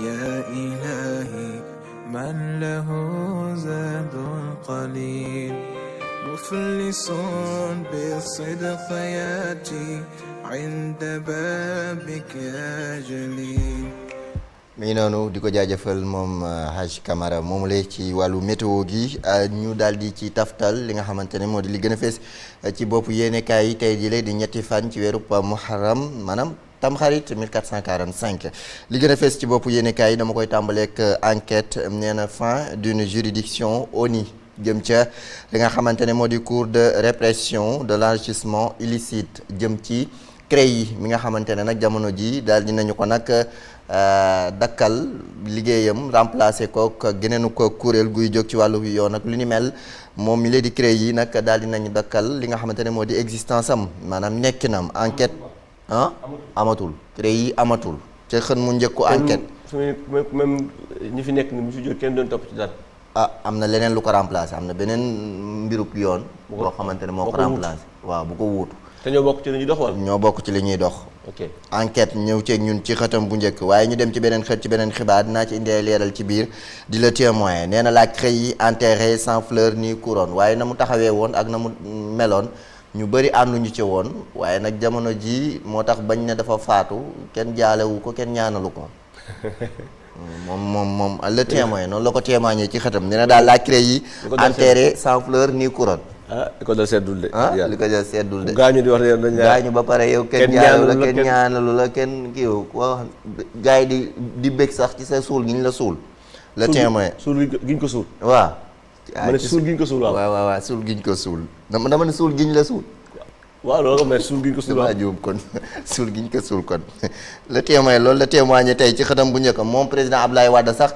يا إلهي من له زاد قليل مفلس بالصدق ياتي عند بابك يا جليل. mi ngi noonu di ko jaajëfal moom Hadj Camara moomu la ci wàllu météo gi ñu daal di ci taftal li nga xamante ne moo di li gën a fees ci boppu yéenekaay yi tey jii di ñetti fan ci weeru Muharram maanaam Tamxarit 1445 li gën a fees ci boppu yéenekaay yi dama koy tàmbaleek enquête nee na fin d'une juridiction ONU jëm ca li nga xamante ne moo di cour de répression de l'enrichissement illicite jëm ci CREI mi nga xamante ne nag jamono ji daal dinañu ko nag dakkal liggéeyam remplacé ko geneenu ko kuréel guy jóg ci wàllu yoon ak lu ni mel moom mi lee di CREI yi nag daal dinañu dakkal li nga xamante ne moo di existence am maanaam nekkinam enquête amatul CREI yi amatul ca xën mu njëkku enquête même ñi fi nekk ni mu fi jóg kenn doon topp ci dara am na leneen lu ko remplacé am na beneen mbirub yoon boo xamante ne moo ko remplacé waaw bu ko wuutu te ñoo bokk ci li ñuy dox wala. ñoo bokk ci li ñuy dox. ok enquête ñëw ceeg ñun ci xëtam bu njëkk waaye ñu dem ci beneen xët ci beneen xibaar dinaa ci indi ay leeral ci biir di Le Témoin nee na la CREI enterrée sans fleur ni couronne waaye na mu taxawee woon ak na mu meloon ñu bëri ànduñu ci woon waaye nag jamono ji moo tax bañ ne dafa faatu kenn jaalewu ko kenn ñaanalu ko. moom Le Témoin noonu la ko témoigné ci xëtam nee na daal la CREI enterrée sans fleur ni couronne. li ko dal seddul de. li ko dal seddul de. gaañu di wax ne dañ gaañu ba pare yow kenn ñaanalu la kenn kii wax gars yi di bëgg sax ci sa suul gi ñu la suul. Le Témoin suul gi ñu ko suul. waaw. ma ne suul gi ñu ko suul waaw. waaw suul gi ñu ko suul dama ne suul gi ñu la suul. waaw loolu mais suul gi ñu ko suul waaw juum kon suul gi ñu ko suul kon. Le Témoin loolu la témoigné tey ci xëtam bu njëkk moom président Abdoulaye Wade sax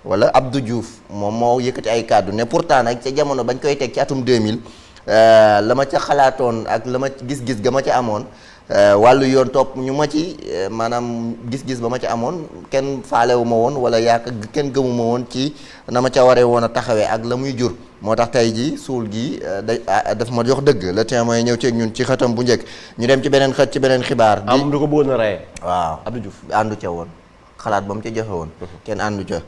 wala Abdou Diouf moom moo yëkkati ay kàddu ne pourtant nag ca jamono bañ koy teg ci atum 2000. la ma ca xalaatoon ak la ma gis-gis ga ma ca amoon wàllu yoon topp ñu ma ci maanaam gis-gis ba ma ca amoon kenn faalewu ma woon wala kenn gëmu ma woon ci na ma ca waree woon a taxawee ak la muy jur moo tax tey ji suul gi daf ma jox dëgg Le Témoin ñëw ceeg ñun ci xëtam bu njëkk ñu dem ci beneen xët ci beneen xibaar am du ko bëggoon a reye waaw Abdou Diouf àndu ca woon xalaat ba mu ca joxe woon kenn àndu ca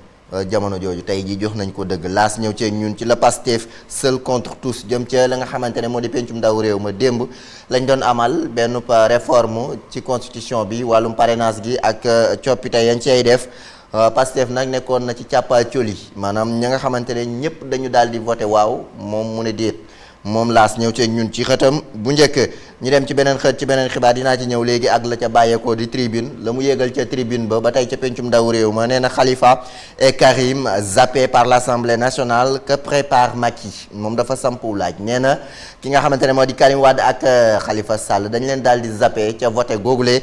jamono jooju tey jii jox nañ ko dëgg laas ñëw ceeg ñun ci la Pastef seul contre tous jëm ca la nga xamante ne moo di pencum ndaw réew ma démb lañ doon amal benn réforme ci constitution bi wàllum parrainage gi ak coppite yañ cay def Pastef nag nekkoon na ci càppaa coli maanaam ña nga xamante ne ñëpp dañu daal di voté waaw moom mu ne déet moom laas ñëw ceeg ñun ci xëtam bu njëkk ñu dem ci beneen xët ci beneen xibaar dinaa ci ñëw léegi ak la ca bàyyeekoo di tribune la mu yéegal ca tribune ba tey ca pencum ndaw réew ma nee na Khalifa et Karim zappés par l'Assemblée nationale que prépare Macky moom dafa sampu laaj nee na ki nga xamante ne moo di Karim Wade ak Khalifa Sall dañ leen daal di zappé ca voté googule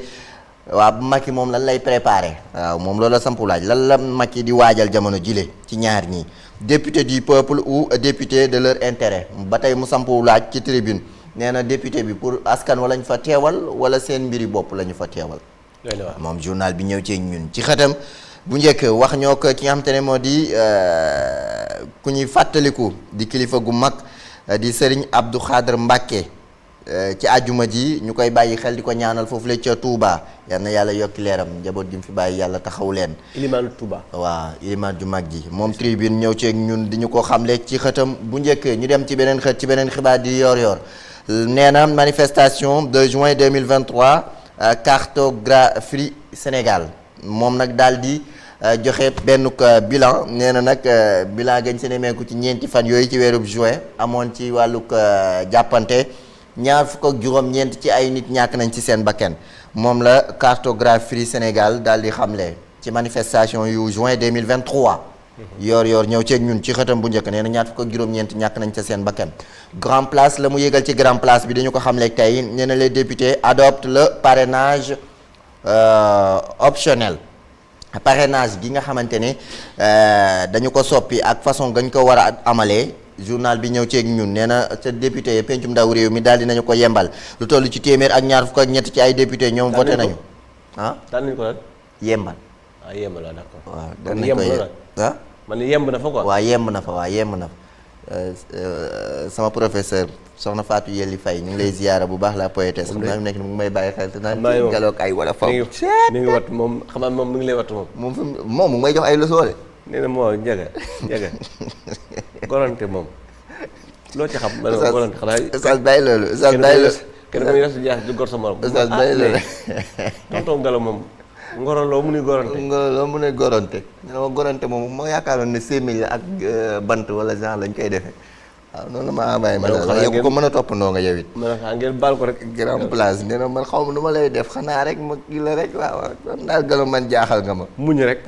waaw Macky moom lan lay préparé waaw moom loolu la sampu laaj lan la Macky di waajal jamono jile ci ñaar ñi député du peuple ou député de leur intérêt ba tey mu sampu laaj ci tribune nee na député bi pour askan wa lañ fa teewal wala seen mbiri bopp la ñu fa teewal moom journal bi ñëw ci ñun ci xëtam bu njëkk wax ñoo ko ki nga xamante ne moo di ku ñuy fàttaliku di kilifa gu mag di Serigne Abdou Khadre Mbacké ci àjjuma ji ñu koy bàyyi xel di ko ñaanal foofu la ca Touba yal na yàlla yokki leeram njaboot gi mu fi bàyyi yàlla taxaw leen. Ilimaan Touba. waaw ilimaan ju mag ji moom tribune ñëw ceeg ñun di ñu ko xamle ci xëtam bu njëkk ñu dem ci beneen xët ci beneen xibaar di yor nee na manifestation de juin 2023 cartographie Sénégal moom nag daal di joxe benn bilan nee na nag bilan gañ seen meeku ci ñeenti fan yooyu ci weerub juin amoon ci wàllug jàppante. ñaar fukk ak juróom-ñeent ci ay nit ñàkk nañ ci seen bakkan moom la cartographie Sénégal daal di xamle ci manifestation yu juin 2023 yoor ñëw ceeg ñun ci xëtam bu njëkk nee na ñaar fukk ak juróom-ñeent ñàkk nañ ca seen bakkan grand place la mu yégal ci grand place bi dañu ko xamle tey nee na les députés adoptent le parrainage optionnel parrainage gi nga xamante ne dañu ko soppi ak façon gañ ko war a amalee journal bi ñëw ceeg ñun nee na ca député yi pencum ndaw réew mi daal dinañu ko yembal lu toll ci téeméer ak ñaar fukk ak ñett ci ay député ñoom voté nañu daan nañu ko lan yembal yembal waaw d'accord waaw daan nañu ko man yemb na fa quoi waaw yemb na fa sama professeur soxna Fatou Yelli Faye ñu ngi lay ziyaara bu baax la poétesse xam naa nekk ni mu ngi may bàyyi xel te naan galoog ay wala faw mi ngi wattu moom xam naa moom mi ngi lay wattu moom mu ngi may jox ay leçon de nee na moo njaga gorante moom loo ci xam man gorante xanaa Oustaz bàyyi loolu Oustaz bàyyi loolu kenn ku ñu jaas du gor sa morom Oustaz bàyyi loolu tonton Galo moom ngoroloo mu ni gorante ngoroloo mu ne gorante ne ma gorante moom moo yaakaaroon ne sémil ak bant wala genre lañ koy defee waaw noonu ma envoyé ma la yow ko mën a toppandoo nga yow it man xanaa ngeen baal ko rek grand place nee na man xaw ma nu ma lay def xanaa rek ma kii la rek waaw daal Galo man jaaxal nga ma muñ rek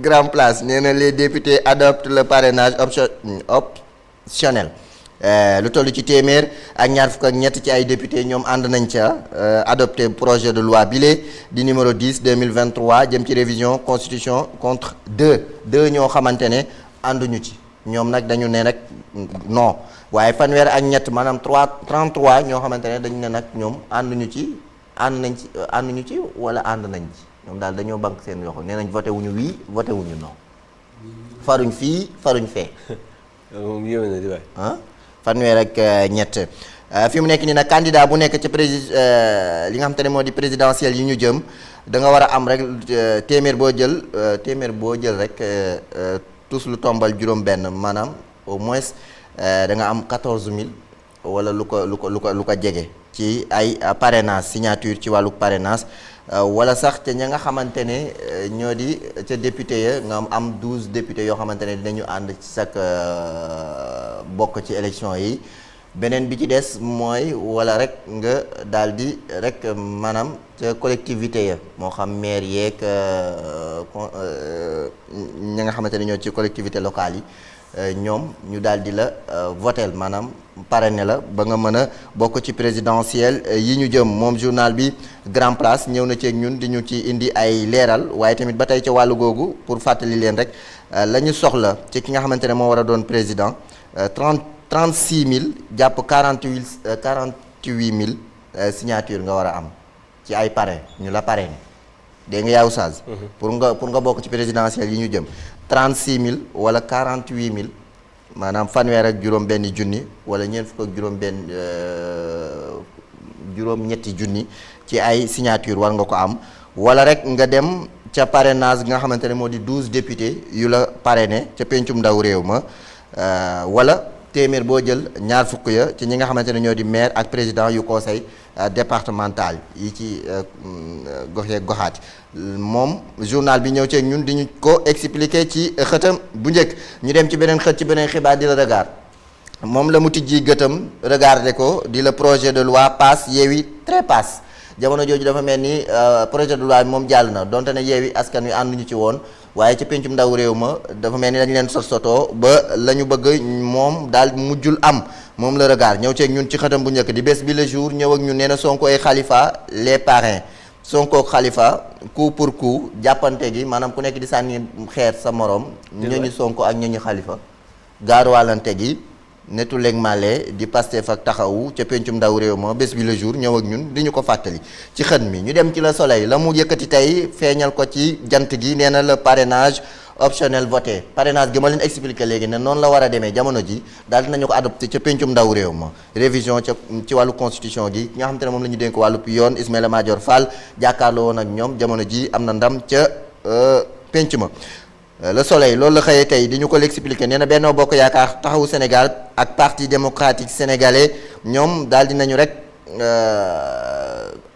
grand place nee na les députés adoptent le parrainage optionnel lu toll ci téeméer ak ñaar fukk ak ñett ci ay député ñoom ànd nañ ca adopté projet de loi bile di numéro 10 2023 jëm ci révision constitution contre deux ñoo xamante ne ànduñu ci ñoom nag dañu ne nag non waaye fanweer ak ñett maanaam 33 ñoo xamante ne dañu ne nag ñoom ànduñu ci wala ànd nañ ci ñoom daal dañoo bank seen loxo nee nañ voté wuñu oui voté wuñu non faruñ fii faruñ fee moom yéeme na di waay fanweer ak ñett fi mu nekk nii nag candidat bu nekk ci li nga xam te ne moo di présidentielle yi ñu jëm da nga war a am rek téeméer boo jël rek tous lu tombal juróom-benn maanaam au moins da nga am 14000 wala lu ko jege ci ay parrainage signature ci wàllu parrainage wala sax te ña nga xamante ne ñoo di ca député ya nga am 12 députés yoo xamante ne dinañu ànd ci sak bokk ci élection yi beneen bi ci des mooy wala rek nga daal di rek maanaam ca collectivité ya moo xam maire yeeg ña nga xamante ne ñoo ci collectivité locale yi ñoom ñu daal di la votel maanaam parrainé la ba nga mën a bokk ci présidentielle yi ñu jëm moom journal bi Grand Place ñëw na ci ak ñun di ñu ci indi ay leeral waaye tamit ba tey ca wàllu googu pour fàttali leen rek la ñu soxla ci ki nga xamante ne moo war a doon président 36000 jàpp 48000 signature nga war a am ci ay parrain ñu la parrainé dégg nga yaa Oustaz pour nga bokk ci présidentielle yi ñu jëm 36000 wala 48000 maanaam fanweer ak juróom benn junni wala ñeent fukk ak juróom ñetti junni ci ay signature war nga ko am wala rek nga dem ca parrainage nga xamante ne moo di 12 députés yu la parrainé ca pencum ndaw réew ma wala téeméer boo jël ñaar fukk ya ci ñi nga xamante ne ñoo di maire ak président yu conseil départemental yi ci gox yeeg goxaat moom journal bi ñëw ci ñun di ñu ko expliquer ci xëtam bu njëkk ñu dem ci beneen xët ci beneen xibaar di la regard moom la mu tijji gëtam regardé ko di la projet de loi passe Yewwi trépasse jamono jooju dafa mel ni projet de loi bi moom jàll na donte ne Yewwi Askan Wi ànduñu ci woon waaye ci pencum ndaw réew ma dafa mel ni dañu leen sotoo ba la ñu bëgg moom daal mujjul am moom la regard ñëw ceeg ñun ci xëtam bu njëkk di bés bi le jour ñëw ak ñun nee na Sonko et Khalifa les parrains Sonko ak Khalifa coup pour coup jàppante gi maanaam ku nekk di sànni xeer sa morom ñooñu Sonko ak ñooñu Khalifa gaaruwaalante gi netu léeg male di Pastef ak taxawu ca pencum ndaw réew ma bés bi le jour ñëw ak ñun di ñu ko fàttali ci xët mi ñu dem ci la soleil la mu yëkkati tey feeñal ko ci jant gi nee na le parrainage optionnel voté parrainage gi ma leen expliqué léegi ne noonu la war a demee jamono ji daal dinañu ko adopté ca pencum ndaw réew ma révision ca ci wàllu constitution gi nga xam te ne moom la ñu dénk wàllu yoon Ismaïla Madior Fall jàkkaarloo woon ak ñoom jamono ji am na ndam ca penc ma le soleil loolu la xëyee tey di ñu ko l'expliqué nee na Benno Bokk Yaakaar taxawu Sénégal ak parti démocratique sénégalais ñoom daal dinañu rek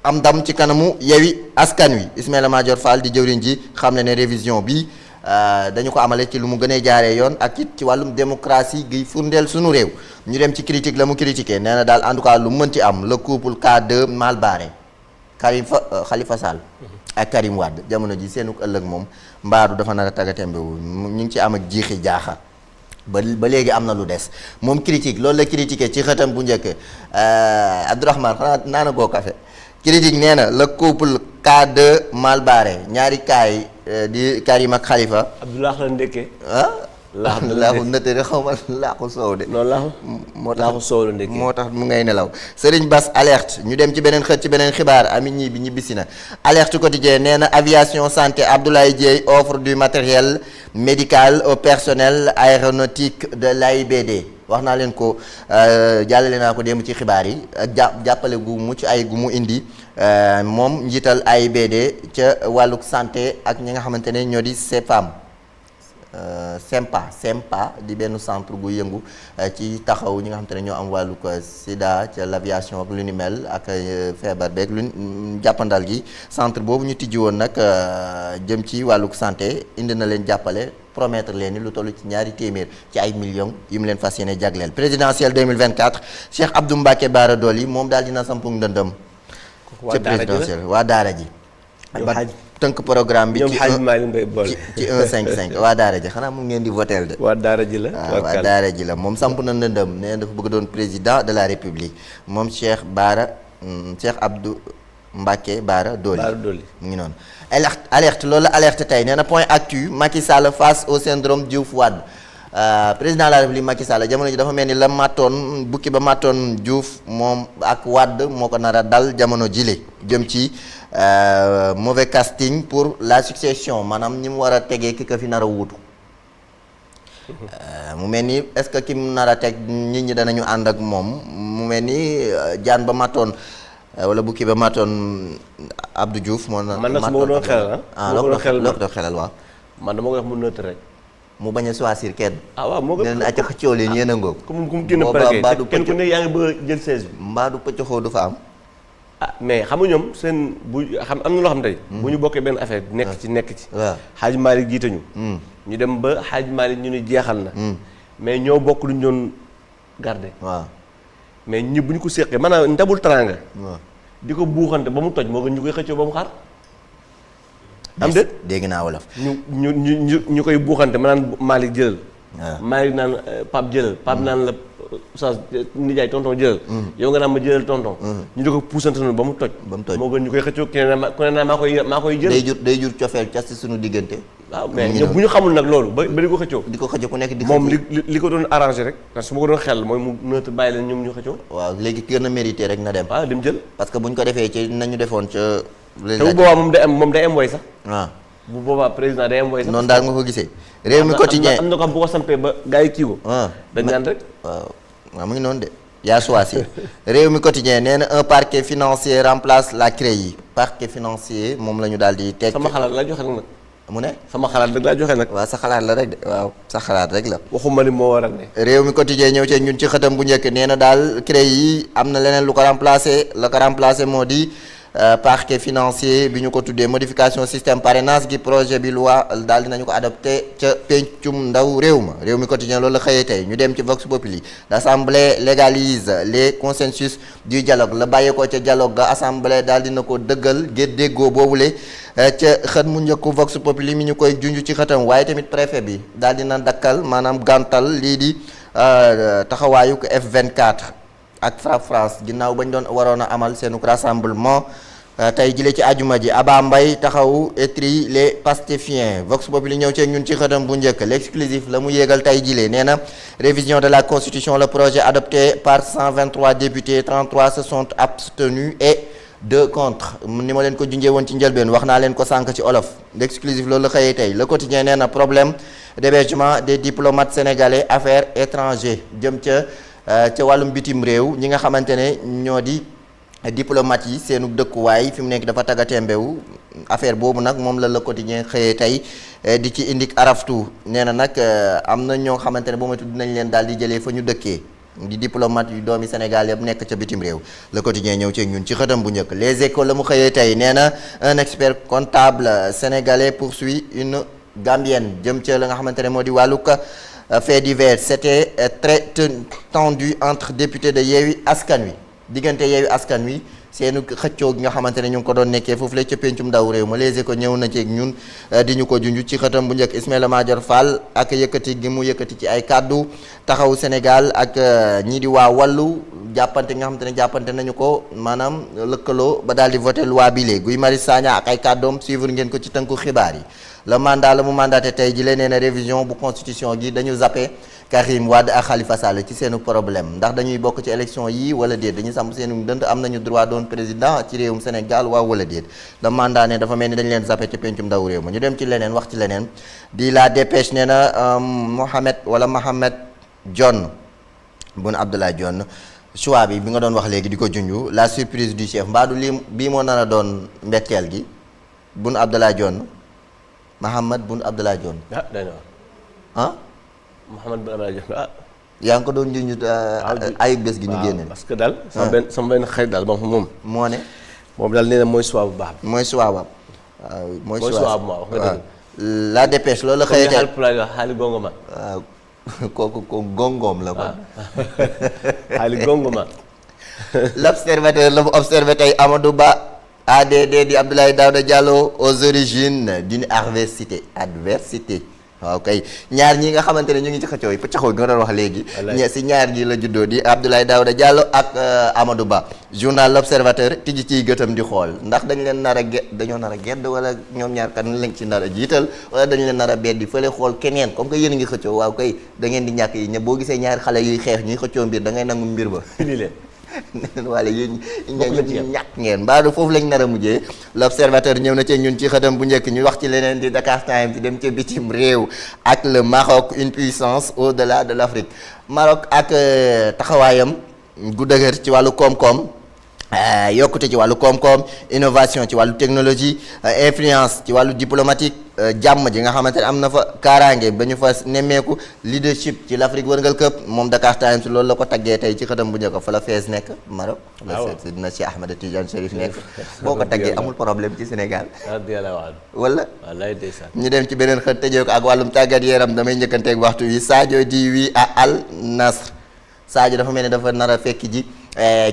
am ndam ci kanamu Yewwi Askan Wi Ismaïla Madior Fall di jëwriñ ji xam ne révision bi dañu ko amale ci lu mu gënee jaaree yoon ak it ci wàllum démocratie gi firndeel sunu réew ñu dem ci critique la mu critiqué nee na daal en tout cas lu mënti am le couple K2 mal barré Khalifa Sall ak Karim Wade jamono ji seenu ëllëg moom mbaaru dafa nar a tagatembe wu ñu ngi ci am ak jiixi jaaxa ba léegi am na lu des moom critique loolu la critiqué ci xëtam bu njëkk Abdourahmane xanaa naana goo café critique nee na le couple K2 mal barré ñaari kaay di Karim ak Khalifa. Abdoulaye la ndekkee. laaxu nëtëri xaw ma laaxu soow de. non laaxu. laaxu soow la ndekkee moo tax mu ngay nelaw Serigne Bass alerte ñu dem ci beneen xët ci beneen xibaar ami ñii bi ñibbisi na alerte quotidien nee na aviation santé Abdoulaye Dieye offre du matériel médicale au personnel aéronautique de l'AIBD wax naa leen ko jàllale naa ko démb ci xibaar yi ak jàppale gu mucc ay gu mu indi moom njiital AIBD ca wàlluk santé ak ñi nga xamante ne ñoo di CEPAM SEMPA di benn centre gu yëngu ci taxaw ñi nga xamante ne ñoo am wàllug sida ca l'aviation ak lu ni mel ak feebar beeg lu jàppandal gi centre boobu ñu tijji woon nag jëm ci wàllug santé indi na leen jàppale promettre leen ni lu toll ci ñaari téeméer ci ay millions yu mu leen fas yéene jagleel présidentielle 2024 Cheikh Abdou Mbacké Bara Dolly moom daal dina sampug ndëndëm ca présidentielle waa daara ji ba tënk programme bi ci 155 waa daara ji xanaa mu ngeen di voter de waa daara ji la waa daara ji la moom samp na ndëndëm ne dafa bëgg doon président de la république moom Cheikh Abdou Mbacké Bara Dolly mu ngi noonu alerte loolu la alerte tey nee na point actu Macky Sall face au syndrome Diouf Wade président de la république Macky Sall jamono ji dafa mel ni la màttoon bukki ba màttoon Diouf moom ak Wade moo ko nar a dal jamono jile jëm ci mauvais casting pour la succession maanaam ñi mu war a tegee ki ko fi nar a wuutu mu mel ni est-ce que ki mu nar a teg nit ñi danañu ànd ak moom mu mel ni jaan ba màttoon wala bukki ba màttoon Abdou Diouf moo na. man nag su ma ko doon xelal loo ko doon xelal waaw. man dama koy wax mu neutre rek. mu bañ a choisir kenn. waaw moo gën a xëccoo leen yéen a ngóob. comme génn pare kenn ku ne yaa ngi bëgg a jël 16 bi. mbaa du pëccoxoo du fa am. mais xam nga ñoom seen bu xam am na loo xam tey. bu ñu bokkee benn affaire nekk ci. waaw Hadj Malick jiite ñu. ñu dem ba Hadj Malick ñu ni jeexal na. mais ñoo bokk lu ñu doon garder. waaw mais ñi bu ñu ko séqee maanaam ndabul teraanga. di ko buuxante ba mu toj moo gën ñu koy xëccoo ba mu xaar. am déet dégg naa wolof. ñu koy buuxante ma naan Malick jëlal. waaw Malick naan Pape jëlal Pape naan la Oustaz nijaay tonton jëlal. yow nga naan ma jëlal tonton. ñu di ko puusante noonu ba mu toj. moo gën ñu koy xëccoo ku ne naa maa koy jël. day jur cofeel cas ci suñu diggante. waaw mais ñoom bu ñu xamul nag loolu ba di ko xëccoo. di ko xëccoo ku nekk di moom li ko doon arrangé rek. parce que su ma ko doon xel mooy mu neutre bàyyi leen ñoom ñu xëccoo. waaw léegi gën a mérité rek na dem. waaw dem jël. parce que bu ñu ko defee ci nañu defoon ca. te bu boobaa moom day am woy sax. waaw bu boobaa président day am woy sax. noonu daal nga ko gisee. réew mi quotidien am na ko bu ko sampee ba gars yi kii ko. dañ naan rek. waaw mu ngi noonu de. yaa choisir réew mi quotidien nee na un parquet financier remplace la CREI parquet financier moom la ñu daal di teg. sama xalaat la joxe nag. mu ne sama xalaat rek laa joxe nag. waaw sa xalaat la rek de waaw sa xalaat rek la. waxuma ni moo war a ne. réew mi quotidien ñëw ci ñun ci xëtam bu njëkk nee na daal CREI yi am na leneen lu ko remplacer la ko remplacer moo di parquet financier bi ñu ko tuddee modification système parrainage gi projet bi loi daal dinañu ko adopté ca pencum ndaw réew ma réew mi quotidien loolu la xëyee tey ñu dem ci Vox Populi l'assemblée légalise les consensus du dialogue la bàyyeekoo ca dialogue ga assemblée daal dina ko dëggal gét déggoo boobule ca xët mu njëkku Vox Populi mi ñu koy junj ci xëtam waaye tamit préfet bi daal dina dakkal maanaam gàntal lii di taxawaayu ko F24 ak FRAPP France ginnaaw bañ doon waroon a amal seenu rassemblement tey jile ci ajuma ji Aba Mbaye taxawu étri les pastéfiens Vox Populi ñëw ci ñun ci xëtam bu njëkk l'exclusif la mu yéegal tey jile nee na révision de la constitution le projet adopté par 123 députés 33 se sont abstenus et 2 contre ni ma leen ko junjee woon ci njëlbeen wax naa leen ko sànq ci olof l'exclusif loolu la xëyee tey le quotidien nee na problème d'hébergement des diplomates sénégalais affaires étrangers jëm ca wàllum bitim réew ñi nga xamante ne ñoo di diplomate yi seenu dëkkuwaay fi mu nekk dafa tagatembewu affaire boobu nag moom la Le Quotidien xëyee tey di ci indi araftu nee na nag am na ñoo xamante ne boo ma tudd dinañ leen daal di jëlee fa ñu dëkkee di diplomate yu doomi Sénégal yëpp nekk ca bitim réew Le Quotidien ñëw ci ñun ci xëtam bu njëkk Les Échos la mu xëyee tey nee na un expert comptable sénégalais poursuit une gambienne jëm ca la nga xamante ne moo di wàllug fait divers c'était très tendu entre députés de Yewwi Askan Wi diggante Yewwi Askan Wi seenu xëccoo gi nga xamante ne ñu ngi ko doon nekkee foofu la ca pencum ndaw réew ma Les Échos ñëw na ci ñun di ñu ko junj ci xëtam bu njëkk Ismaïla Madior Fall ak yëkkati gi mu yëkkati ci ay kàddu taxawu Sénégal ak ñii di waa wàllu jàppante nga xamante ne jàppante nañu ko maanaam lëkkaloo ba daal di voté loi bi léegi Guy Marius Sagna ak ay kàddoom suivre ngeen ko ci tënku xibaar yi le mandat la mu mandaté tey ji lee nee na révision bu constitution gi dañu zappé Karim Wade ak Khalifa Sall ci seenu problème ndax dañuy bokk ci élection yi wala déet dañuy samp seenu dënd am nañu droit doon président ci réewum Sénégal waaw wala déet le mandat ne dafa mel ni dañ leen zappé ci pencum ndaw réew ma ñu dem ci leneen wax ci leneen di la dépêche nee na Mohamed Dionne Boun Abdallah Dionne choix bi nga doon wax léegi di ko junju la surprise du chef mbaadu lii bii moo nar a doon mbetteel gi Boun Abdallah Dionne Mohamed Boun Abdallah Dionne Mouhamed Boun Abdallah Dionne yaa ngi ko doon junj ayub bés gi ñu génne. parce que daal sama benn xarit daal moom moo ne. moom daal nee na mooy choix bu baax bi. mooy choix ba waaw mooy choix bu ma wax nga dëgg. la dépêche loolu la xëy tey xaali gongoma. waaw kooku ko gongoom la ko. xaali gongoma. l'observateur la mu observé tey Amadou Ba ADD di Abdoulaye Daouda Diallo aux origines d'une adversité. waaw kay ñaar ñi nga xamante ne ñu ngi ci xëccoo yi pëccaxoo gi nga doon wax léegi si ñaar ñi la juddoo di Abdoulaye Daouda Diallo ak Amadou Ba journal l'Observateur tijji ciy gëtam di xool ndax dañ leen nar a dañoo nar a gedd wala ñoom ñaar kan lañ ci nar a jiital wala dañ leen nar a beddi fële xool keneen comme que yéen a ngi xëccoo waaw kay da ngeen di ñàkk yi ñëpp boo gisee ñaari xale yuy xeex ñuy xëccoo mbir da ngay nangu mbir ba wala yéen ñàkk ngeen mbaadu foofu lañ nar a mujjee l'observateur ñëw na ci ñun ci xëtam bu njëkk ñu wax ci leneen di Dakar Times di dem ca bitim réew ak le Maroc une puissance au-delà de l'Afrique Maroc ak taxawaayam gu dëgër ci wàllu koom-koom yokkute ci wàllu koom-koom innovation ci wàllu technologie influence ci wàllu diplomatique jàmm ji nga xamante ne am na fa kaaraange ba ñu fa nemmeeku leadership ci l'Afrique wërngal këpp moom Dakar Times loolu la ko taggee tey ci xëtam bu njëkk fa la Fès nekk Maroc la dina ci Ahmed Tidiane Chérif nekk boo ko taggee amul problème ci Sénégal wala ñu dem ci beneen xët tëjee ko ak wàllum tàggat yaram damay njëkkanteeg waxtu wi Sadio di wi à Al Nassr Sadio dafa mel ni dafa nar a fekk ji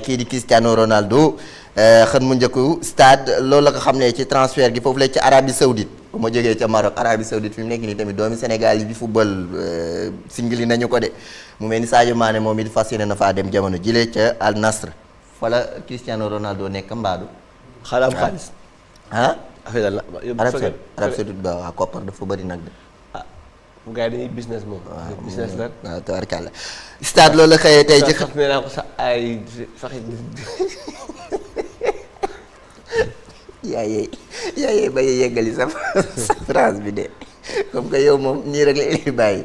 kii di Cristiano Ronaldo xën mu njëkku stade loolu la ko xam ne ci transfert gi foofu la ci Arabie Saoudite bu ma jógee ca Maroc Arabie Saoudite fi mu nekk nii tamit doomi Sénégal yi bi football singili nañu ko de mu mel ni Sadio Mané moom it fas yéene na faa dem jamono jile ca Al Nassr fa la Cristiano Ronaldo nekk mbaadu xaaral am xaalis Arabie Saoudite ba waa koppar dafa bëri nag de bu gars yi dañuy business moom. business la waaw tabarkàlla stade loolu la xëyee tey ci sax nee naa ko sax ay fexe. yaayee ba yeggali sa phrase bi de comme que yow moom nii rek la ñuy bàyyi.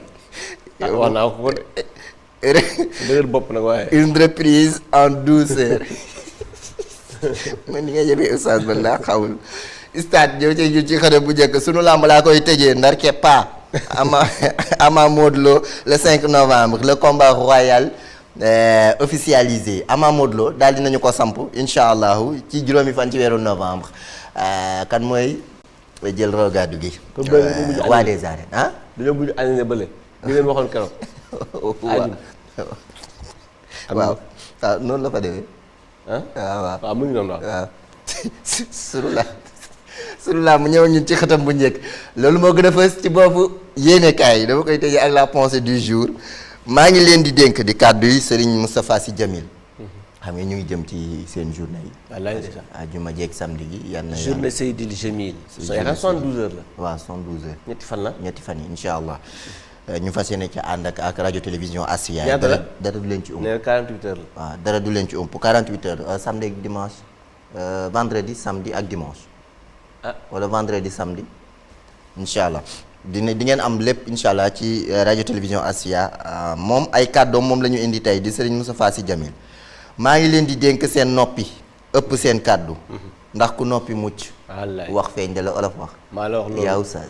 wax naa ko de. dëgër bopp nag waaye. une reprise en douceur. man ni nga yebee oustaz ba laa xawul stade ñëw ci ci xëy bu njëkk sunu làmb laa koy tëjee ndar keppa Ama Modou Lo le 5 novembre le combat royal officialisé Ama Modou Lo daal dinañu ko samp incha allahu ci juróomi fan ci weeru novembre kan mooy jël rogadu gi. waa des arènes ah. dañoo mujj année bële li leen waxoon keroog. waaw waaw noonu la fa demee. waaw mu ngi noonu waaw. sunu laa mu ñëw ñun ci xëtam bu njëkk loolu moo gën a fës ci boppu yéenekaay yi dama koy tëjee ak la pensée du jour maa ngi leen di dénk di kàddu yi Serigne Moustapha Sy Djamil xam nga ñu ngi jëm ci seen journée yi. wallaay ndeysaan àjjuma jeeg samedi gi yan na journée Seydil Jamil. 72 heures la. waaw 72 heures. ñetti fan la ñetti fan yi incha allah ñu fas yéene ca ànd ak radio télévision Assia. ñaata la dara du leen ci ump. nee 48 heures la. waaw dara du leen ci ump 48 heures samedi ak dimanche vendredi samedi ak dimanche. wala vendredi samedi incha allah di ngeen am lépp incha allah ci radio télévision Assia moom ay kàddoom moom la ñu indi tey di Serigne Moustapha Sy Djamil maa ngi leen di dénk seen noppi ëpp seen kàddu ndax ku noppi mucc wax feeñ de la olof wax maa la wax loolu yaa oustaz